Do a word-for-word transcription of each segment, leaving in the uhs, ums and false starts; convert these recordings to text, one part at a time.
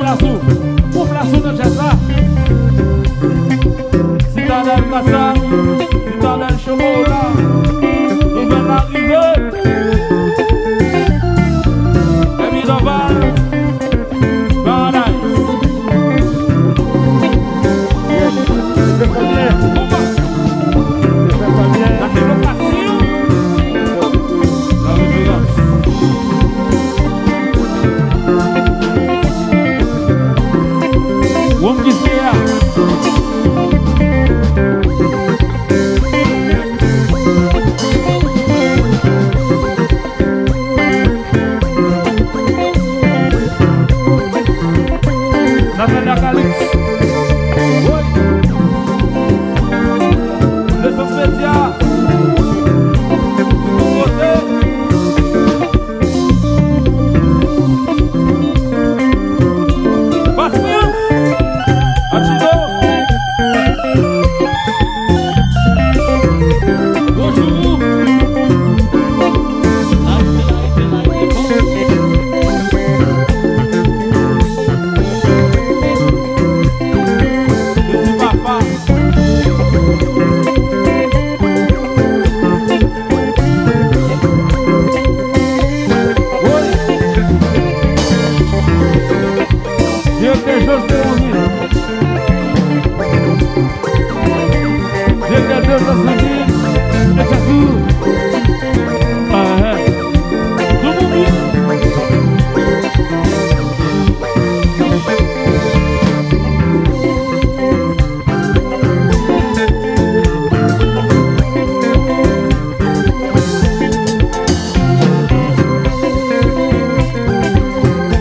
Plas ou, pran plas ou nan djaz la. Sitadèl Kasa, Sitadèl Chokola, nouvèl la rive. Epi Doval, Paradise. Konpa. Sa se lokasyon. La referans. Wonm ki se a. Natalia Calix. Woy. Lezòt medya. Tout kote. Pasyans. Atchido. Bonjou. Yo di papa. Woy. Direktè José Henry. Direktè José Henry. Direktè Sou. Ahè. Tout moun byen.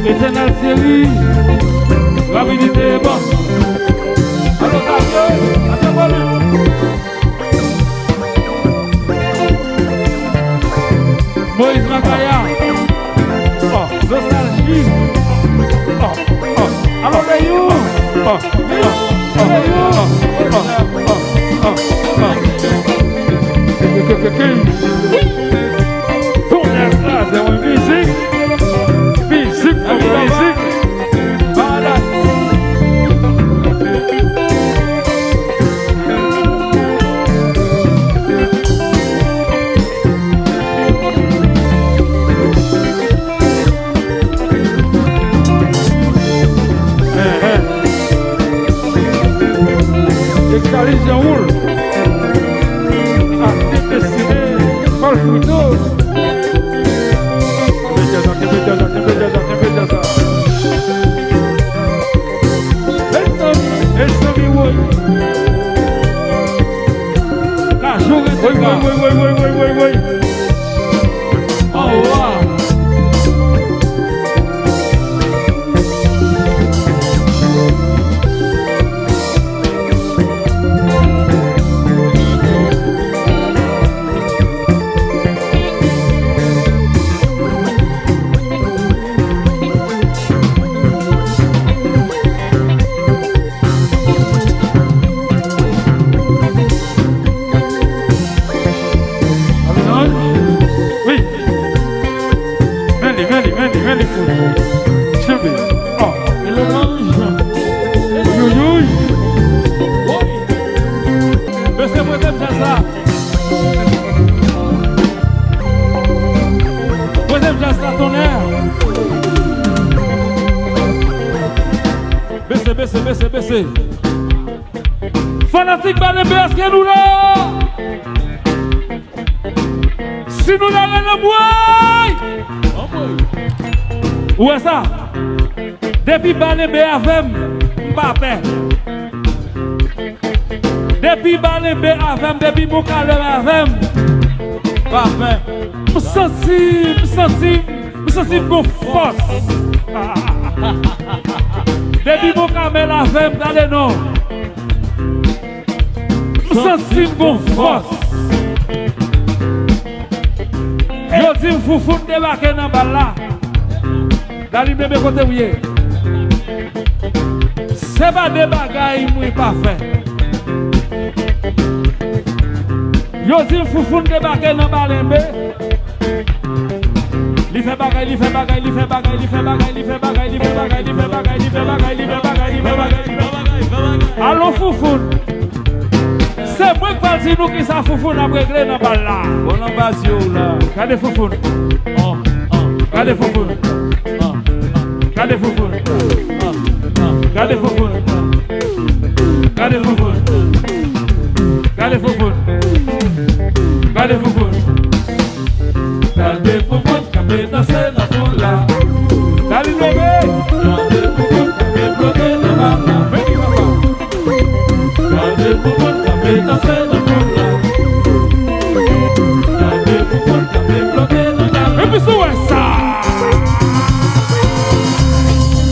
Etènèl Seri, rapidite e bon. Alo, Xavier, atè vòlè. Moïse Makaya. Oh, nostalgie. Oh, oh. Alo, Deyou. Oh, oh, oh, oh, oh, oh, oh, oh. Tonè kraze, wi, mizik. Mizik, mizik. Ekalize woul. Atis desine, Malfouto. Kenbe djaz la, kenbe djaz la, kenbe djaz la, kenbe djaz la. Mezanmi, mezanmi, woy. Kajou ret woy, woy, woy, woy, woy, woy, woy. Oh, wow. Wi. Men li, men li, men li, men li pou nou. Kenbe. Oh. Wi, wi, wi. Mesye, prete m djaz la. Prete m djaz la, tonnè. Bese, bese, bese, bese. Fanatik Balenbe, èske nou la? Si nou la, rele m, woy! Ou wè sa? Depi Balenbe avè m, m pa pè. Depi Balenbe avè m, depi Monkalè avè m, pa pè. M santi, m santi, m santi m gon fòs. Depi Monkamèl avè m, gade non. M santi m gon fòs. Yo di m Foufoun debake nan bal la. Dalim Bebe, kote w ye? Se pa de bagay mwen pa fè. Yo di m Foufoun debake nan Balenbe. Li fè bagay, li fè bagay, li fè bagay, li fè bagay, li fè bagay, li fè bagay, li fè bagay, li fè bagay, li fè bagay, li fè bagay, li fè bagay, li fè bagay. Alon Foufoun. Se mwen k pral di nou kisa Foufoun ap regle nan bal la. Bon, nan baz yo la. Gade Foufoun. Gade Foufoun. Gade Foufoun. Gade Foufoun. Gade Foufoun. Gade Foufoun. Gade Foufoun. Gade Foufoun k ap danse nan foul la. Gade bebe. Gade Foufoun k ap flote nan bal la. Vini papa. Gade Foufoun k ap danse nan foul la. Gade Foufoun k ap flote nan bal la. Epi si w wè sa.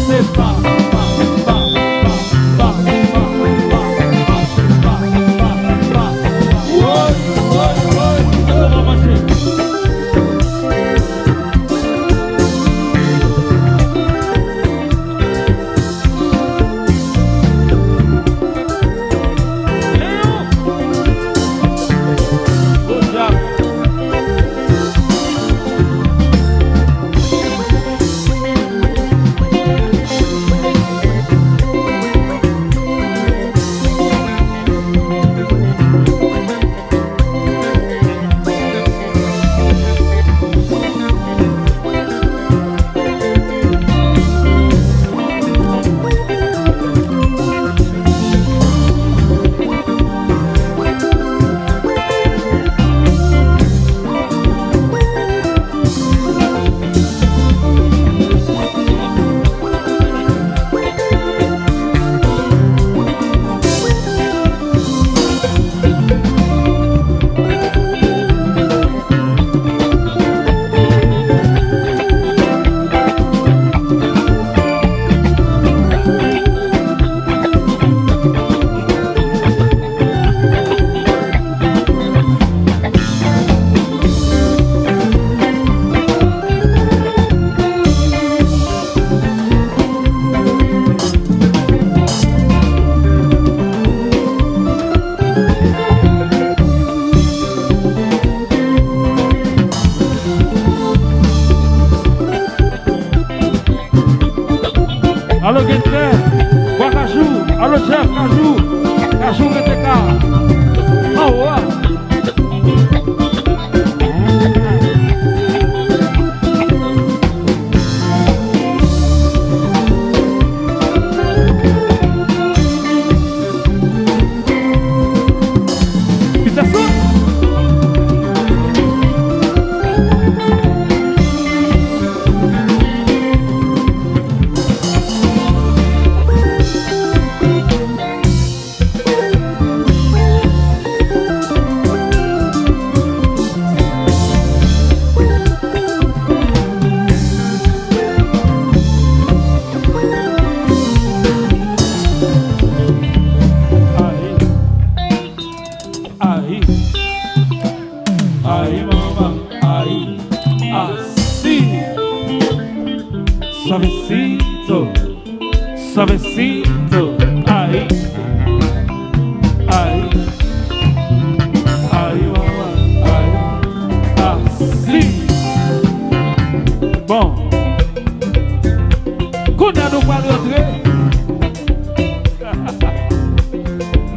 Se pa, pa, pa, pa. Woy, woy, woy, sa va mache. Alo Gentè, Bwa Kajou, alo Jeff Kajou, Kajou rete ka. Anwo a. Ay, ay, ay, manman, ay, asi. Suavecito. Suavecito, ay, ay, ay, manman, ay, asi. Bon. Kounye a nou pral rantre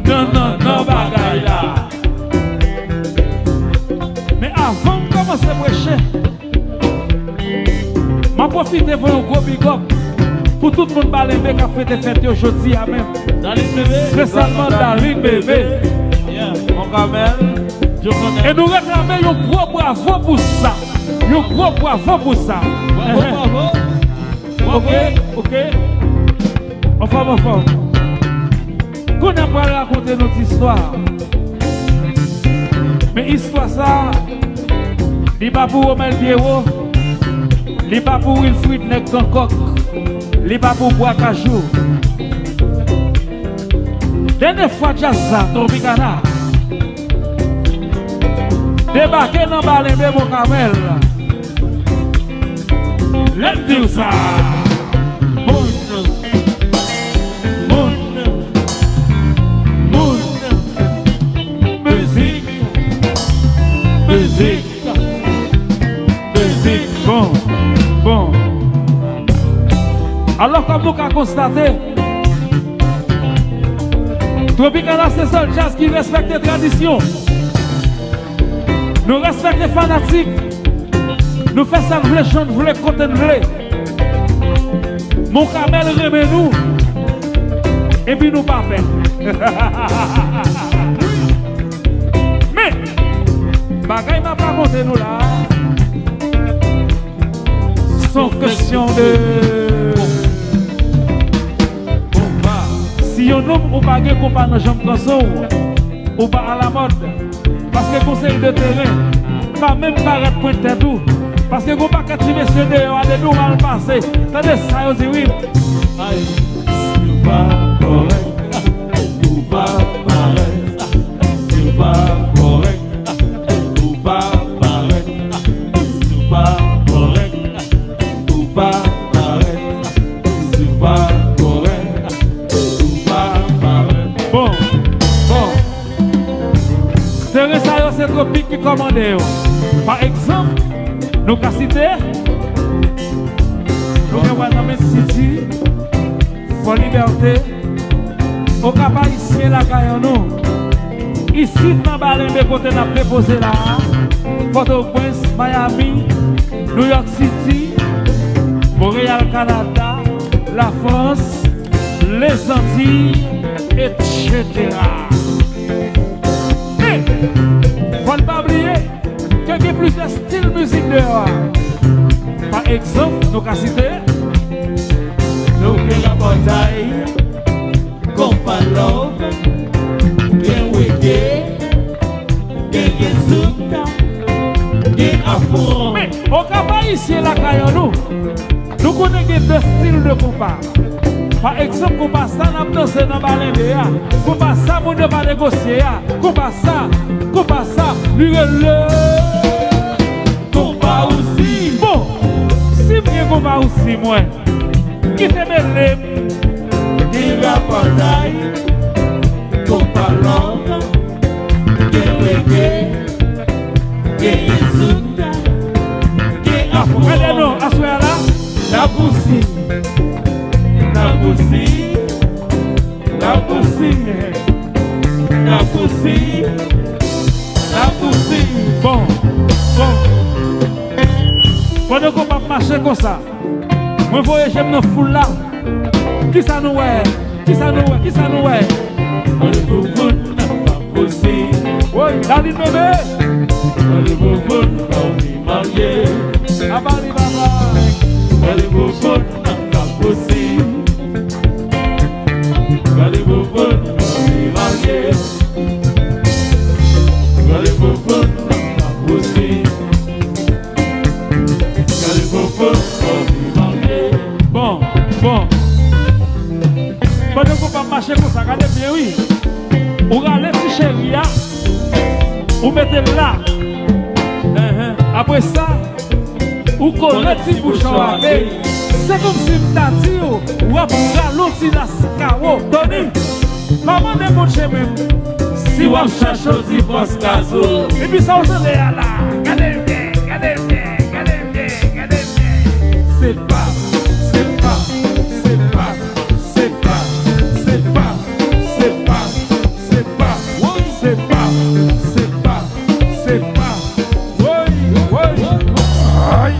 nan, nan, nan bagay la. Men avan m kòmanse preche, m ap pwofite voye yon gwo big up pou tout moun Balenbe k ap fete fèt yo jodi a menm. Darline Bébé. Espesyalman Darline Bébé. Yeah. Mon Kamel, Joe Kamel. E nou reklame yon gwo bravo pou sa. Yon gwo bravo pou sa. Bravo, bravo. Ok, ok. Anfòm, anfòm. Kounye a m pral rakonte nou ti istwa. Men istwa sa, li pa pou Romel Pierrot, li pa pou Wilfrid Nèg Kankòk, li pa pou Bwa Kajou. Dènye fwa djaz sa, Tropicana, debake nan Balenbe Mon Kamel. Lè m di w sa, moun, moun, moun, mizik, mizik, mizik. Bon, Kòm nou ka konstate, Tropicana se sèl djaz ki respekte tradisyon. Nou respekte fanatik. Nou fè sa n vle, jan n vle, kote n vle. Mon Kamèl renmen nou. Epi nou pa pè. Men, bagay m ap rakonte nou la a, se yon kesyon de konpa. Si yon nonm ou pa gen konpa nan janm kanson w, ou pa alamòd. Paske konsèy de teren pa menm parèt pwent tèt ou. Paske gon pakèt ti mesye deyò a, depi w mal pase, tande sa yo di wi. Ay, si w pa kòrèk, ou pa parèt. Si w pa kòrèk, ou pa parèt. Si w pa kòrèk, ou pa parèt. Si w pa kòrèk, ou pa parèt. Bon, bon. Teren sa yo se Tropik ki kòmande yo. Pa egzanp, nou ka site, nou gen Wanament City, Fò Libète, Okap Ayisyen lakay an nou. Isit nan Balenbe kote n ap depoze la a, Pòtoprens, Miami, New York City, Monreyal, Kanada, Lafrans, Lezantiy, etsetera. Men, fò n pa bliye ke gen plizyè stil mizik deyò a. Pa egzanp, nou ka site, nou gen rapòtay, konpa love, gen reggae, gen, gen souk, gen afro. Men, Okap Ayisyen lakay an nou, nou konnen gen de stil de konpa. Pa egzanp, konpa sa n ap danse nan Balenbe a, konpa sa moun yo pa negosye a, konpa sa, konpa sa, li rele konpa osi. Bon, si m gen konpa osi mwen, kite mele m. Gen rapòtay, konpa love, gen reggae, gen souk, gen afro. Gade non, aswè a la, n ap bousi, n ap bousi, n ap bousi, n ap bousi, n ap bousi. Bon, bon. Pandan konpa ap mache konsa, mwen voye je m nan foul la. Kisa nou wè? Kisa nou wè? Kisa nou wè? Gade Vouvoun nan k ap bousi. Woy, Lalin bebe. Gade Vouvoun nan k ap marye. Abali baba. Gade Vouvoun nan k ap bousi. Gade Vouvoun nan k ap marye. Gade Vouvoun nan k ap bousi. Bon, bon. Pandan konpa ap mache konsa, gade byen wi. Ou rale ti cheri a, ou mete l la. Enhen. Apre sa, ou kole ti bouchon ave. Se kòmsi m ta di w, w ap rale yon ti laskawo. Tony, pa mande moun chemen m. Si w ap chèche yon divòs, Kazou. Epi sa w tande a la. Gade l byen, gade l byen, gade l byen, gade l byen. Se pa, se pa, se pa, se pa, se pa, se pa, se pa, se pa, se pa, se pa. Woy, woy. Ay.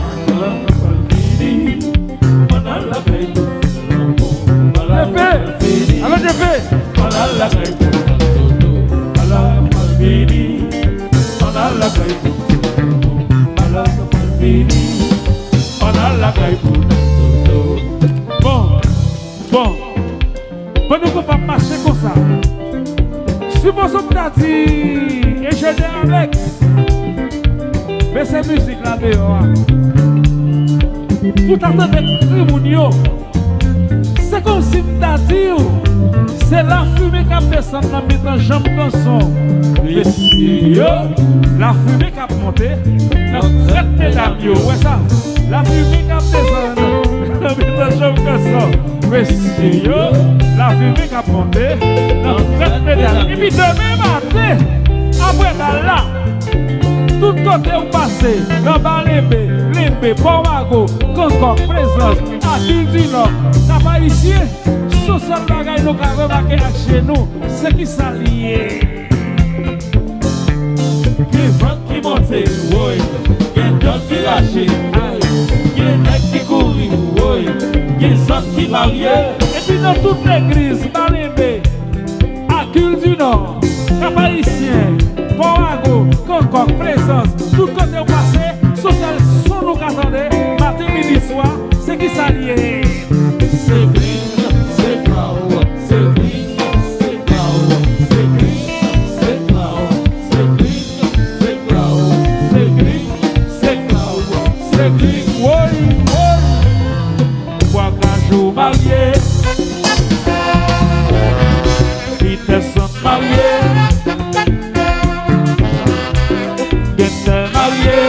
Jefe, alo Jefe. Bon, bon. Pandan konpa ap mache konsa, sipoze m ta di enjenyè Alex, mesye mizik la deyò a, pou ta tande kri moun yo. Se kòmsi m ta di w, se lafimen k ap desann nan mitan janm kanson. Mesye yo, lafimen k ap monte nan krèt medam yo. Ou wè sa? Lafimen k ap desann nan mitan janm kanson. Mesye yo, lafimen k ap monte nan krèt medam. Epi demen maten, apre bal la, tout kote ou pase, nan Balenbe, Lenbe, Pòmago, Kankòk, Plezans, Akil di non, Kap Ayisyen, se sèl bagay nou ka remake ak je nou, se ki sa l ye. Gen vant ki monte, woy, gen dòt ki rache, ay, gen nèg ki kouri, woy, gen zòt ki marye. Epi nan tout legliz, malenbe, Akil di non, Kap Ayisyen, Pòwago, Kankòk, Plezans, tout kote w pase, se sèl son nou ka tande, maten, midi, swa, se ki sa l ye? Se grin, se klaw, se grin, se klaw, se grin, se klaw, se grin, se klaw, se grin, se klaw, se grin, woy, woy. Bwa kajou marye, Pitèson marye, Gentè marye,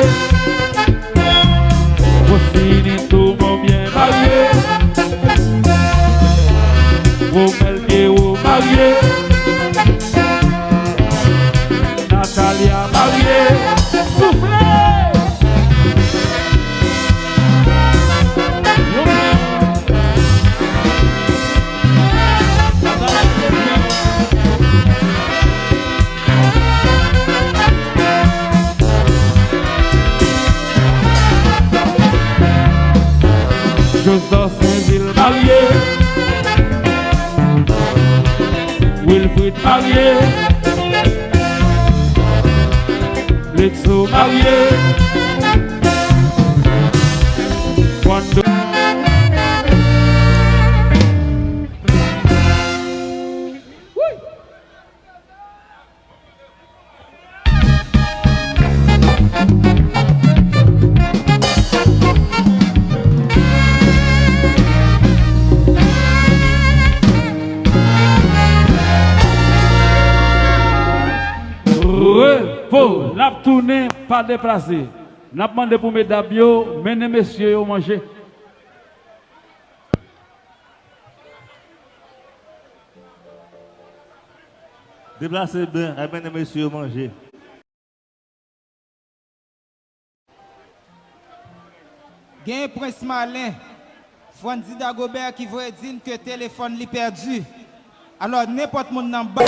Wosini tou bon byen marye, Womèl Pyewo marye, Natalia marye. Soufle! Josdor Sainvil marye, Wilfrid marye, Lexo marye, Wando. Repo, n ap tounen, pa deplase. N ap mande pou medam yo mennen mesye yo manje. Deplase byen, al mennen mesye yo manje. Gen Prens Malen, Frandy Dagobert ki voye di n ke telefòn li pèdi. Alò, nenpòt moun nan ba-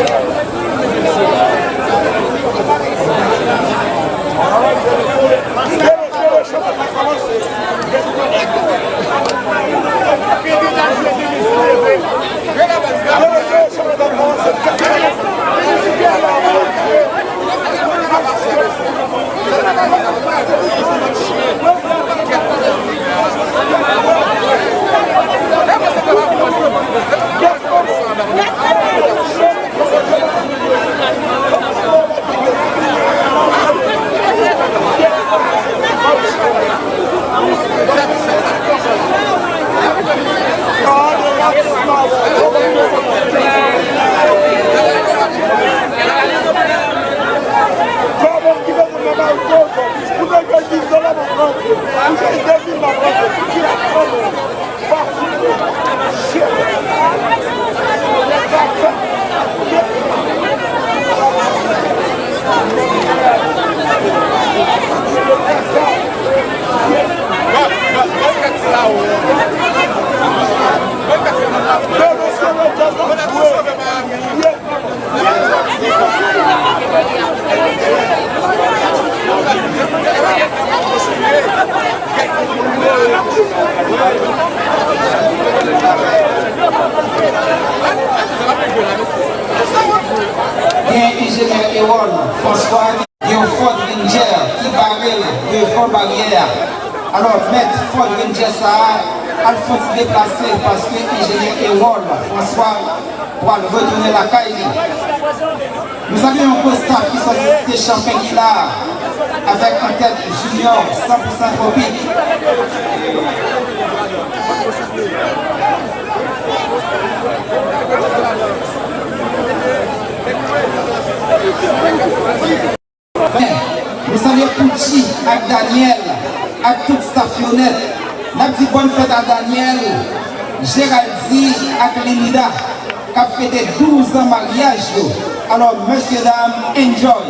Gen enjenyè Erol François, gen yon Ford Ranger ki bare l devan baryè a. Alò, mèt Ford Ranger sa a al fè yon ti deplase paske enjenyè Erol François pral retounen lakay li. Nou salye yon gwo staf ki sòti Site Chanplen ki la, avèk an tèt Junior san pou san Tropik. Nou salye Poutji ak Daniel ak tout staf yo nèt. N ap di bòn fèt a Daniel, Geraldi ak Linida k ap fete douz an maryaj yo. Alò, mesyedam, enjoy!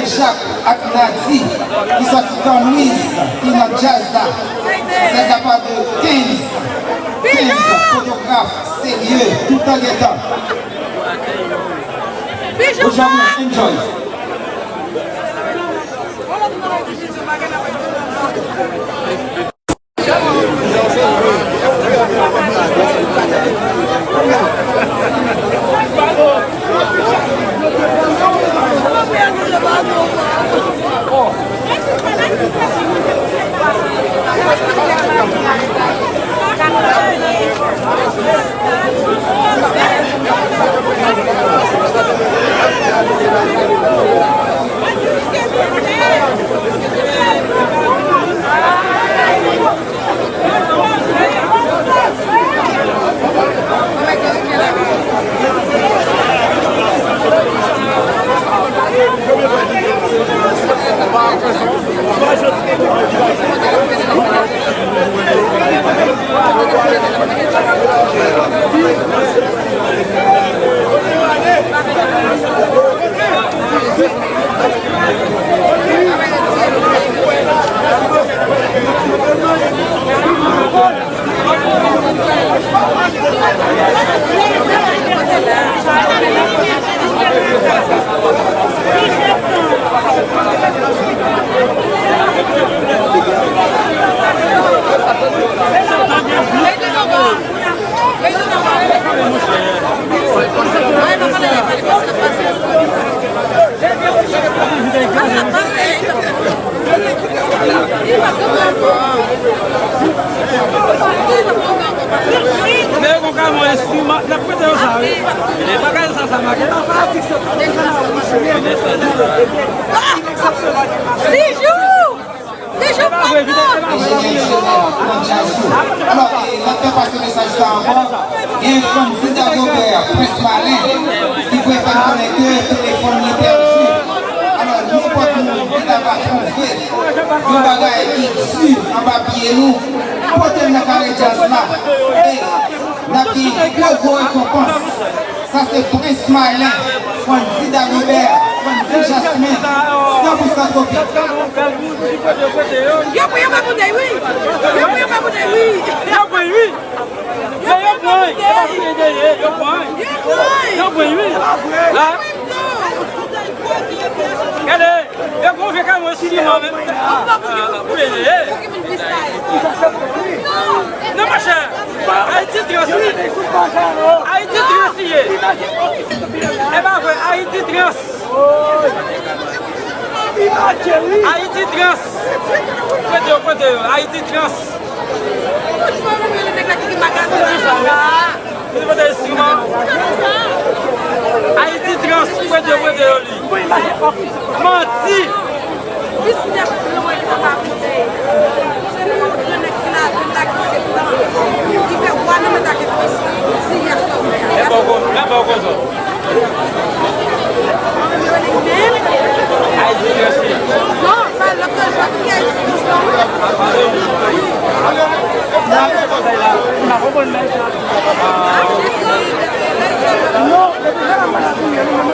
Jacques ak Nadi, ki sòti Kanwiz, ki nan djaz la. Sèt apa de kenz, kenz fotograf serye, toutan gentan. Good job, man. Enjoy. Men yon ka mwen eskiman, n ap pete yo sa, wi. Bagay sa, sa make. Bijou! Bijou, pòt non! Alò, e, n ap fè pase mesaj sa ankò. Gen Frandy Dagobert, Prince Malin, ki voye fè n konnen ke telefòn li pèdi. Alò, nenpòt moun ki ta va twouve yon bagay ki di anba pye nou, pote l nan kare djaz la. E n ap gen gwo, gwo rekonpans. Sa se Prince Malin, Frandy Dagobert, Frandy Jasmin, san pou san Tropik. Yo pran yon pa boutèy, wi. Yo pran yon pa boutèy, wi. Yo pran, wi. Men yo pran, yo pa boutèy de ye, yo pran. Yo pran, wi. La. Gade, yo pran vye kamyon siman menm. Pou de ye. Non, monchè. Ayiti Trans, wi. Ayiti Trans li ye. E pa vre, Ayiti Trans. Ayiti Trans. Kote yo, kote yo? Ayiti Trans. Kote yo? Ayiti Trans, kote yo, kote yo li? Manti! Pis nèf lwen an pa koute. Se pou yon grenn nèg ki lave l la ki septan. Ki fè wa nan manda ke pis la. Si yè sòvè a. Men bon, men bon, konsa. An rele menm. Ayiti Trans. Non, sa lòt lè jwèt ki Ayiti Trans la. Wi. N ap konprann men sa. Non, depi lè la mwen ap touye li menm.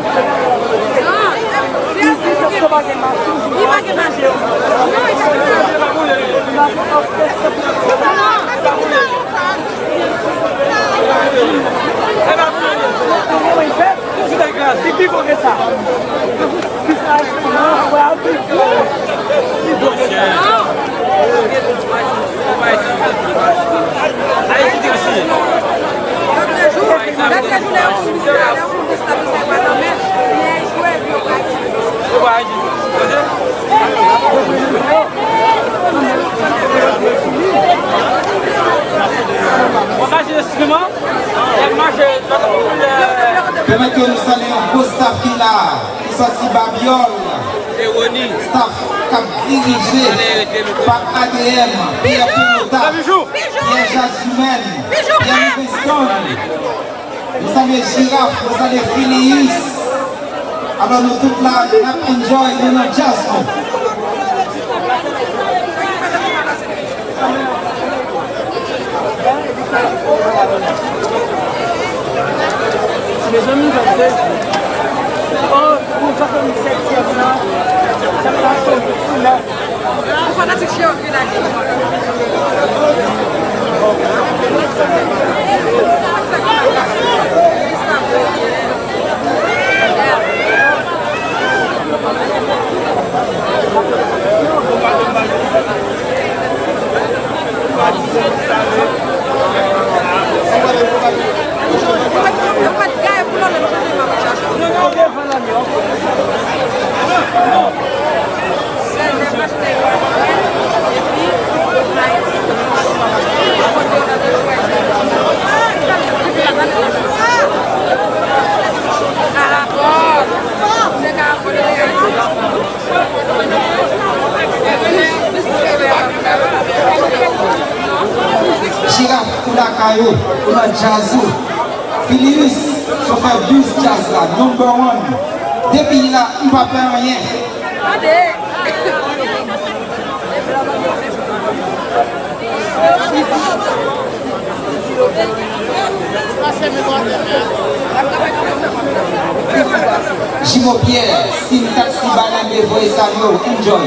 Pèmèt ke nou salye yon gwo staff ki la, ki sòti Babyòl, staff k ap dirije pa A D M, Pierre Pelota, Pierre Jacques Dumène, Pierre Livingstone. Nou salye Jiraf, nou salye Filius. Alò nou tout la, n ap enjoy, nou nan djaz nou. Mezanmi, sa se Pou swasannsètyèm nan, sa ta sou sou nèf. Ou fanatik Chirurgie lage. Jiraf, ou lakay ou, ou nan djaz ou. Filius, chofè bis djaz la, number one. Depi la, m pa pè anyen. Jimo Pyè, Sim Taxi Banane voye salye w, enjoy.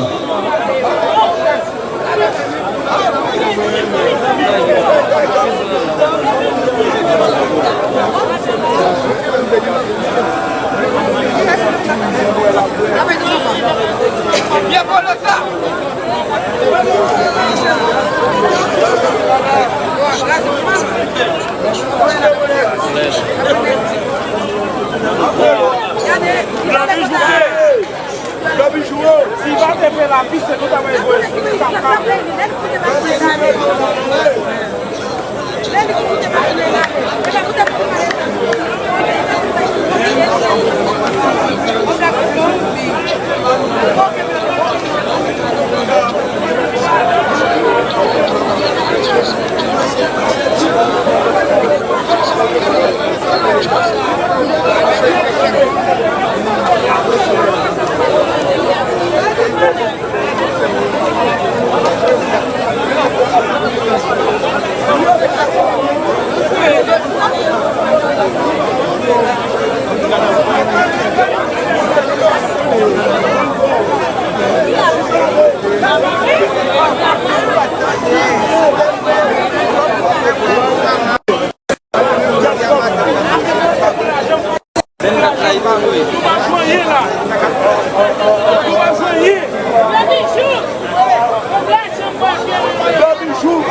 Gade, gade, gade. Gabijou, si pa te fè lapis, se nou ta bay voye sou li, kaka. Vennkat la, li pa vre. Ou pa jwenn anyen la. Ou pa jwenn anyen. Gabijou.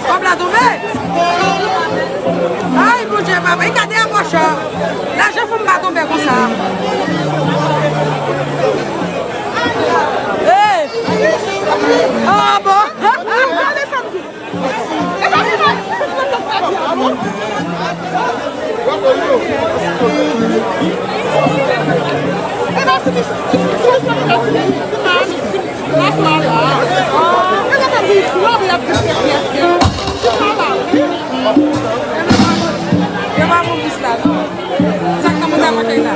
Kòb la tonbe. Ay, Bondye, papa, e gade apòch. Lajan fanm pa tonbe konsa. Hey! Ah, bon. Yo pa bon plis la, non. Sa k nan bouda mwen la?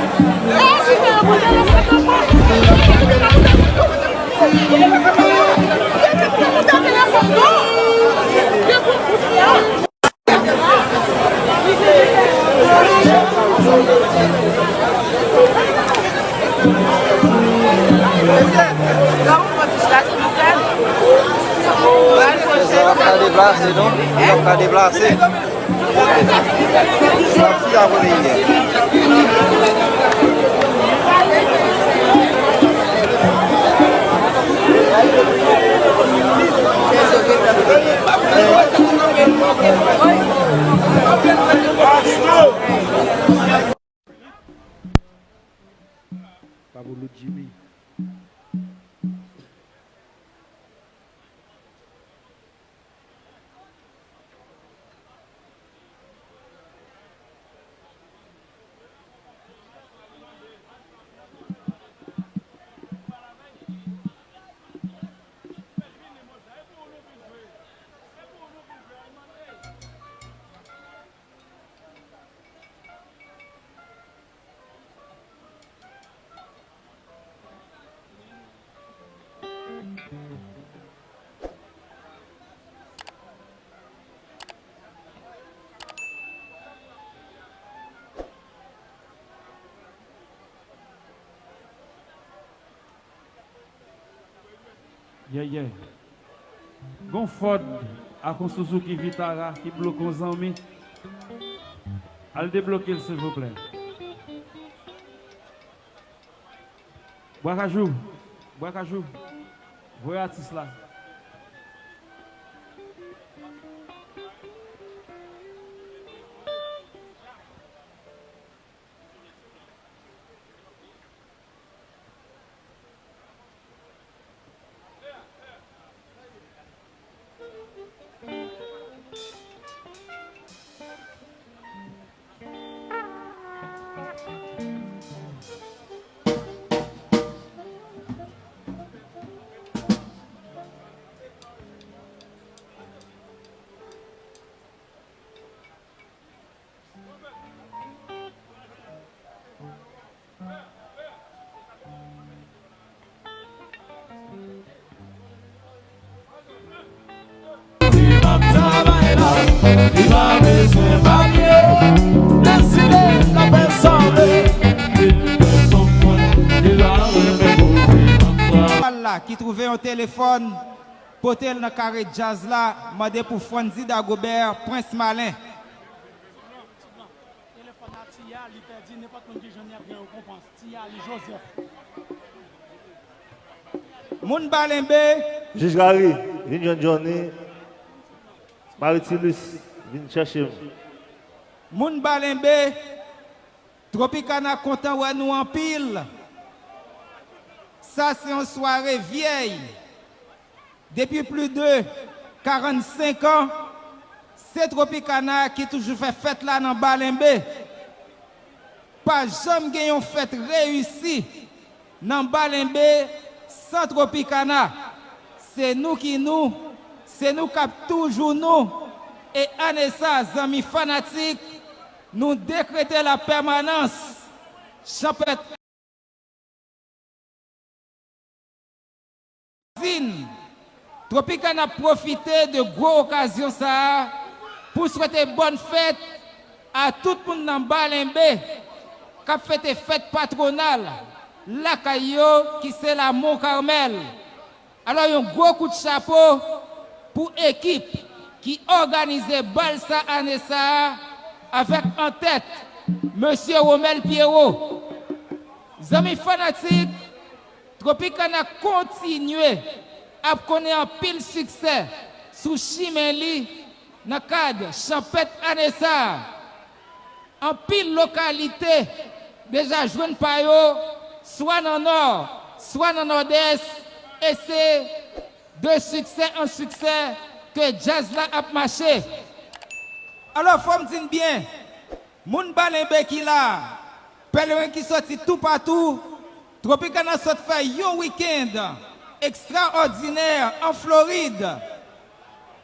Yo ap ka deplase, non? Yo ap ka deplase. Sa ki la vre ye? Pa pou Lou Jimmy. Yeah, yeah. Gon Ford ak on Suzuki Vitara ki bloke on zanmi. Al debloke l, silvouplè. Bwa Kajou, Bwa Kajou, voye atis la. Pal la ki twouve yon telefòn, pote l nan kare djaz la, mande pou Frandy Dagobert, Prince Malin. Telefòn a Tiya, li pèdi, nenpòt moun ki jwenn li ap gen rekonpans. Tiya, li Joseph. Moun Balenbe. Jij Gary, vin jwenn Johnny. Maritilus, vin chèche m. Moun Balenbe, Tropicana kontan wè nou anpil. Sa se yon sware vyèy. Depi plis de karannsenk an, se Tropicana ki toujou fè fèt la nan Balenbe. Pa janm gen yon fèt reyisi nan Balenbe san Tropicana. Se nou ki nou, se nou k ap toujou nou. E ane sa, zanmi fanatik, nou dekrete lapèmanans. Chanpèt Vin. Tropicana ap pwofite de gwo okazyon sa a pou swete bòn fèt a tout moun nan Balenbe k ap fete fèt patwonal lakay yo ki se la Mont Carmel. Alò, yon gwo kout chapo pou ekip ki òganize bal sa ane sa a, avèk an tèt Mesye Romel Pierrot. Zanmi fanatik, Tropicana kontinye ap konnen anpil siksè sou chimen li nan kad chanpèt ane sa a. Anpil lokalite deja jwenn pa yo, swa nan Nò, swa nan Nòdès, e se de siksè an siksè ke djaz la ap mache. Alò, fò m di n byen, moun Balenbe ki la, pèleren ki sòti toupatou, Tropicana sot fè yon wikenn ekstraòdinè an Florid.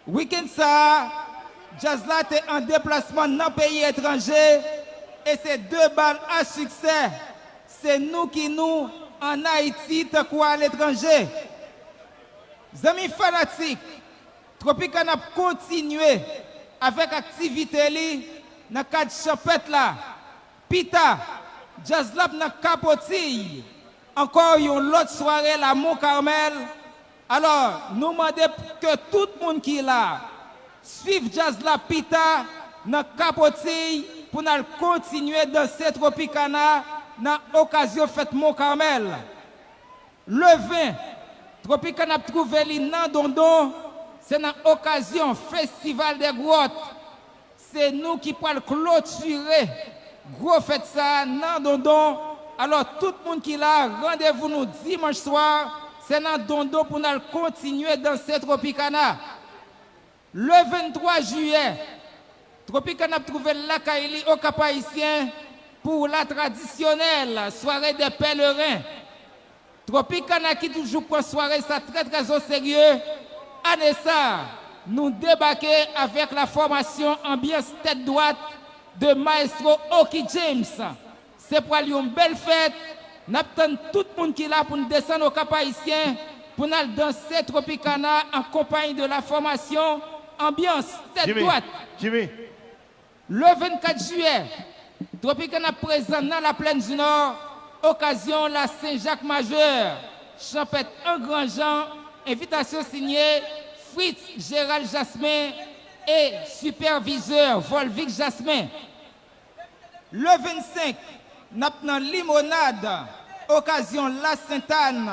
Wikenn sa a, djaz la te an deplasman nan peyi etranje, e se de bal a siksè, se nou ki nou, ann Ayiti tankou aletranje. Zanmi fanatik, Tropicana ap kontinye avèk aktivite li nan kad chanpèt la. Pita, djaz la ap nan Kapotiy, ankò yon lòt sware la Mont Carmel. Alò, nou mande ke tout moun ki la, swiv djaz la pita nan Kapotiy pou n al kontinye danse Tropicana nan okazyon fèt Mont Carmel. Le ven, Tropicana ap twouve li nan Dondon, se nan okazyon Festival des Grottes. Se nou ki pral klotire gwo fèt sa a nan Dondon. Alò, tout moun ki la, randevou nou dimanch swa, se nan Dondon pou n al kontinye danse Tropicana. Le venntwa jiyè, Tropicana ap twouve l lakay li Okap Ayisyen pou la tradisyonèl Soirée des Pèlerins. Tropicana ki toujou pran sware sa trè, trè o serye. Ane sa, nou debake avèk la fòmasyon Anbyans Tèt Dwat de Maestro Oky James. Se pral yon bèl fèt. N ap tann tout moun ki la pou n desann Okap Ayisyen pou n al danse Tropicana an konpayi de la fòmasyon Anbyans Tèt Dwat. Jimmy, Jimmy, Le vennkat jiyè, Tropicana ap prezan nan Laplèn di Nò, okazyon la Sen Jak Majè, chanpèt an gran jan, Envitasyon sinye Fritz Gérald Jasmin e sipèvizè Volvic Jasmin. Le vennsenk, n ap nan Limonad, okazyon Lasentàn,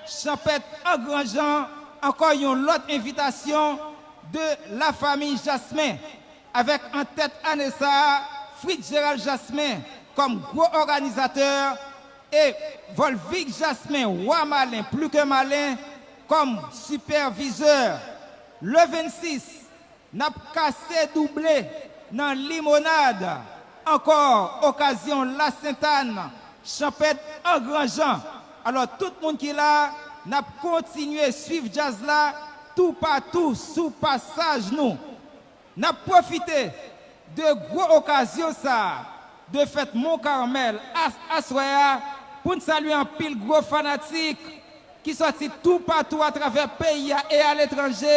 chanpèt an Gran Jan, ankò yon lòt envitasyon de lafanmi Jasmin, avèk an tèt ane sa a, Fritz Gérald Jasmin kòm gwo òganizatè e Volvic Jasmin, wa malen, pli ke malen, kòm sipèvizè. Le vennsis, n ap kase double nan Limonad. Ankò, okazyon Lasentàn, chanpèt an Gran Jan. Alò, tout moun ki la, n ap kontinye swiv djaz la toupatou sou pasaj nou. N ap pwofite de gwo okazyon sa a, de fèt Mont Carmel, as-, aswè a, pou n salye anpil gwo fanatik ki sòti toupatou atravè peyi a e aletranje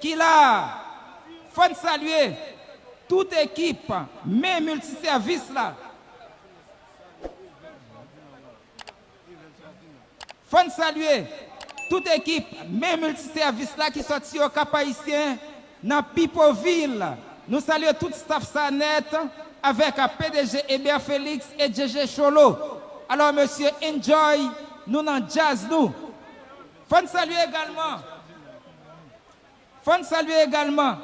ki la a. Fò n salye tout ekip Men Miltisèvis la. Fò n salye tout ekip Men Miltisèvis la ki sòti Okap Ayisyen nan Pipo Vil. Nou salye tout staff sa nèt avèk P D G Eber Félix e D J Cholo. Alò, mesye, enjoy, nou nan djaz nou. Fò n salye egalman, fò n salye egalman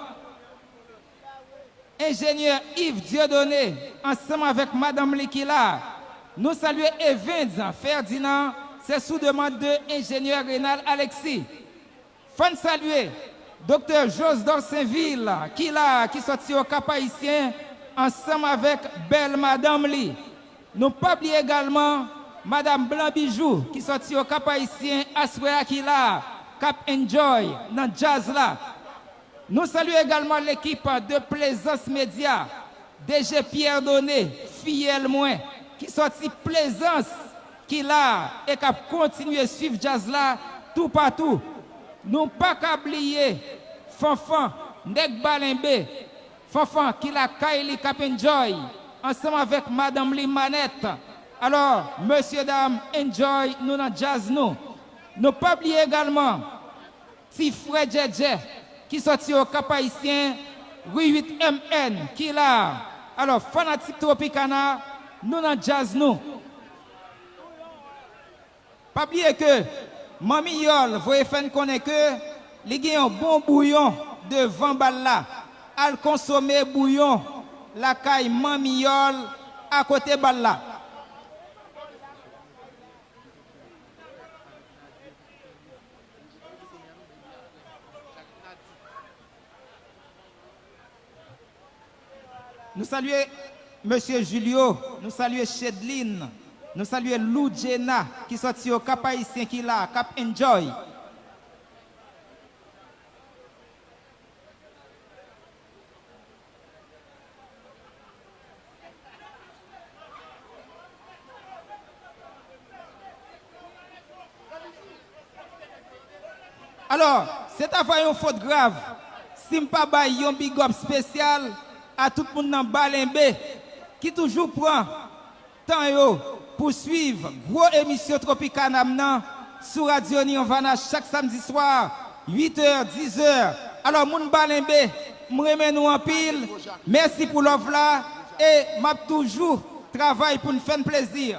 enjenyè Yves Dieudonné ansanm avèk madanm li ki la. Nou salye Evens Ferdinand, se sou demann de enjenyè Renald Alexis. Fò n salye Doktè Josdor Sainvil ki la, ki sòti Okap Ayisyen ansanm avèk bèl madanm li. Nou pa bliye egalman Madam Blanbijou ki sòti Okap Ayisyen aswè a ki la, k ap enjoy nan djaz la. Nou salye egalman lekip de Plaisance Media, D J Pierre Doné, fiyèl mwen, ki sòti Plaisance, ki la e k ap kontinye swiv djaz la toupatou. Nou pa ka bliye Fanfan, nèg Balenbe, Fanfan ki lakay li k ap enjoy ansanm avèk madanm li Manèt. Alò, mesye dam, enjoy, nou nan djaz nou. Nou pa bliye egalman ti frè Djèdjè ki sòti Okap Ayisyen, ri uit M N, ki la. Alò, fanatik Tropicana, nou nan djaz nou. Pa bliye ke Manmi Yòl voye fè n konnen ke li gen yon bon bouyon devan bal la. Al konsome bouyon lakay Manmi Yòl akote bal la. Nou salye mesye Julio, nou salye Chedline, nou salye Loudjena ki sòti Okap Ayisyen ki la, k ap enjoy. Alò, se ta va yon fot grav si m pa bay yon big up espesyal a tout moun nan Balenbe ki toujou pran tan yo pou swiv gwo emisyon Tropicana m nan sou Radyo Nirvana chak samdi swa, uit è, diz è. Alò, moun Balenbe, m renmen nou anpil. Mèsi pou love la e m ap toujou travay pou n fè n plezi.